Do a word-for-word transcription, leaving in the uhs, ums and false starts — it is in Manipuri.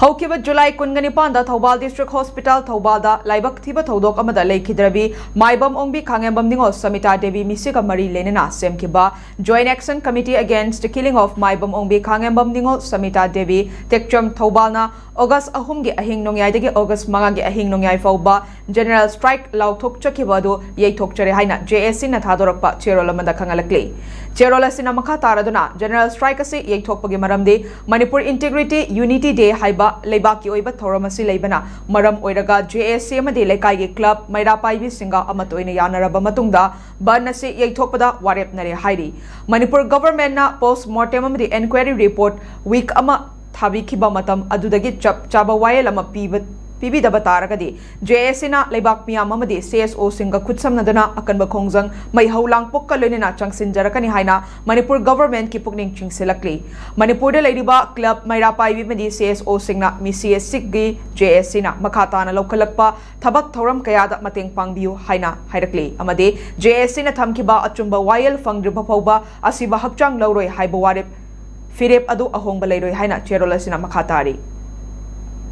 ꯍꯧꯈꯤꯕ ꯖꯨꯂꯥꯏ ꯀꯨꯟꯒ ꯅꯤꯄꯥꯟꯗ ꯊꯧꯕꯥꯜ ꯗꯤꯁꯇ꯭ꯔꯤꯛ ꯍꯣꯁꯄꯤꯇꯥꯜ ꯊꯧꯕꯥꯜꯗ ꯂꯥꯏꯕꯛ ꯊꯤꯕ ꯊꯧꯗꯣꯛ ꯑꯃꯗ ꯂꯩꯈꯤꯗ꯭ꯔꯕꯤ ꯃꯥꯏꯕꯝ ꯑꯣꯡꯕꯤ ꯈꯥꯉꯦꯝꯕꯝ ꯅꯤꯉꯣꯜ ꯁꯃꯤꯇꯥ ꯗꯦꯕꯤ ꯃꯤꯁꯤꯒ ꯃꯔꯤ ꯂꯩꯅꯅ ꯁꯦꯝꯈꯤꯕ Joint Action Committee Against the Killing of ꯃꯥꯏꯕꯝ ꯑꯣꯡꯕꯤ ꯈꯥꯉꯦꯝꯕꯝ ꯅꯤꯉꯣꯜ ꯁꯃꯤꯇꯥ ꯗꯦꯕꯤ ꯇꯦꯛꯆꯝ ꯊꯧꯕꯥꯜꯅ ꯑꯣꯒꯁ ꯑꯍꯨꯝꯒꯤ ꯑꯍꯤꯡ ꯅꯣꯡꯌꯥꯏꯗꯒꯤ ꯑꯣꯒꯁ ꯃꯉꯥꯒꯤ ꯑꯍꯤꯡ ꯅꯣꯡꯌꯥꯏ ꯐꯥꯎꯕ General Strike ꯂꯥꯎꯊꯣꯛꯆꯈꯤꯕ ꯑꯗꯨ ꯌꯩꯊꯣꯛꯆꯔꯦ ꯍꯥꯏꯅ JACꯅ ꯊꯥꯗꯣꯔꯛꯄ ꯆꯦꯔꯣꯜ ꯑꯃꯗ ꯈꯪꯍꯜꯂꯛꯂꯤ꯫ ꯆꯦꯔꯣꯜ ꯑꯁꯤꯅ ꯃꯈꯥ ꯇꯥꯔꯗꯨꯅ General Strike ꯑꯁꯤ ꯌꯩꯊꯣꯛꯄꯒꯤ ꯃꯔꯝꯗꯤ Manipur Integrity Unity Day ꯍꯥꯏꯕ ꯂꯩꯕꯥꯛꯀꯤ ꯑꯣꯏꯕ ꯊꯧꯔꯝ ꯑꯁꯤ ꯂꯩꯕꯅ ꯃꯔꯝ ꯑꯣꯏꯔꯒ JAC ꯑꯃꯗꯤ ꯂꯩꯀꯥꯏꯒꯤ ꯀ꯭ꯂꯕ ꯃꯩꯔꯥ ꯄꯥꯏꯕꯤꯁꯤꯡꯒ ꯑꯃꯠꯇ ꯑꯣꯏꯅ ꯌꯥꯅꯔꯕ ꯃꯇꯨꯡꯗ ꯕꯟ ꯑꯁꯤ ꯌꯩꯊꯣꯛꯄꯗ ꯋꯥꯔꯦꯞꯅꯔꯦ ꯍꯥꯏꯔꯤ꯫ ꯃꯅꯤꯄꯨꯔ ꯒꯚꯔꯟꯃꯦꯟꯠꯅ post mortem ꯑꯃꯗꯤ enquiry report week ꯑꯃ ꯊꯥꯕꯤꯈꯤꯕ ꯃꯇꯝ ꯑꯗꯨꯗꯒꯤ ꯆꯞ ꯆꯥꯕ ꯋꯥꯌꯦꯜ ꯑꯃ ꯄꯤꯕ ꯄꯤꯕꯤꯗꯕ ꯇꯥꯔꯒꯗꯤ JACꯅ ꯂꯩꯕꯥꯛ ꯃꯤꯌꯥꯝ ꯑꯃꯗꯤ CSOꯁꯤꯡꯒ ꯈꯨꯠꯁꯝꯅꯗꯨꯅ ꯑꯀꯟꯕ ꯈꯣꯡꯖꯪ ꯃꯩꯍꯧ ꯂꯥꯡꯄꯣꯛꯀ ꯂꯣꯏꯅꯅ ꯆꯪꯁꯤꯟꯖꯔꯛꯀꯅꯤ ꯍꯥꯏꯅ ꯃꯅꯤꯄꯨꯔ ꯒꯚꯔꯟꯃꯦꯟꯠꯀꯤ ꯄꯨꯛꯅꯤꯡ ꯆꯤꯡꯁꯤꯜꯂꯛꯂꯤ꯫ ꯃꯅꯤꯄꯨꯔꯗ ꯂꯩꯔꯤꯕ ꯀ꯭ꯂꯕ ꯃꯩꯔꯥ ꯄꯥꯏꯕꯤ ꯑꯃꯗꯤ CSOꯁꯤꯡꯅ ꯃꯤꯁꯤ ꯑꯁꯤꯒꯤ JACꯅ ꯃꯈꯥ ꯇꯥꯅ ꯂꯧꯈꯠꯂꯛꯄ ꯊꯕꯛ ꯊꯧꯔꯝ ꯀꯌꯥꯗ ꯃꯇꯦꯡ ꯄꯥꯡꯕꯤꯌꯨ ꯍꯥꯏꯅ ꯍꯥꯏꯔꯛꯂꯤ ꯑꯃꯗꯤ JACꯅ ꯊꯝꯈꯤꯕ ꯑꯆꯨꯝꯕ ꯋꯥꯌꯦꯜ ꯐꯪꯗ꯭ꯔꯤꯕ ꯐꯥꯎꯕ ꯑꯁꯤꯕ ꯍꯛꯆꯥꯡ ꯂꯧꯔꯣꯏ ꯍꯥꯏꯕ ꯋꯥꯔꯦꯞ ꯐꯤꯔꯦꯞ ꯑꯗꯨ ꯑꯍꯣꯡꯕ ꯂꯩꯔꯣꯏ ꯍꯥꯏꯅ ꯆꯦꯔꯣꯜ ꯑꯁꯤꯅ ꯃꯈꯥ ꯇꯥꯔꯤ꯫